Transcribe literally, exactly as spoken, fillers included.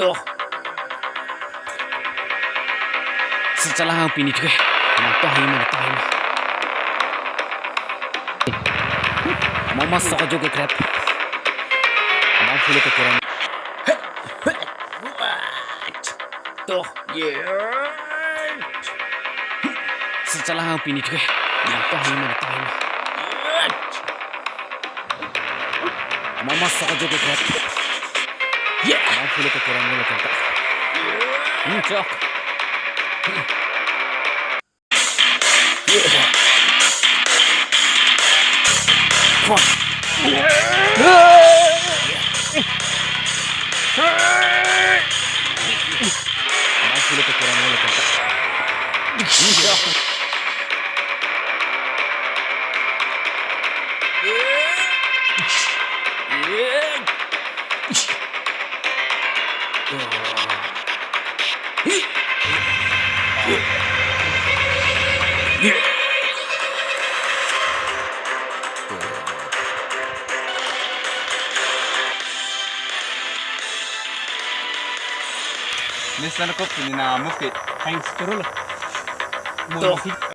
To. Sir, chalang pini thu ke. Nang to hi ma, to hi ma. Mama sok ajo ke krep. Abang phulo ke kerem. To. Yeah. Sir, chalang pini thu ke. Nang to hi ma, to hi ma. Mama sok ajo ke krep. Yeah. Abang phulo ke kerem lo kanta. Hmm, chok. Yeah. Come on. Abang phulo ke kerem lo kanta. Hmm, chok. Mister Kop, ini na move ke. Thanks, turun lah. To.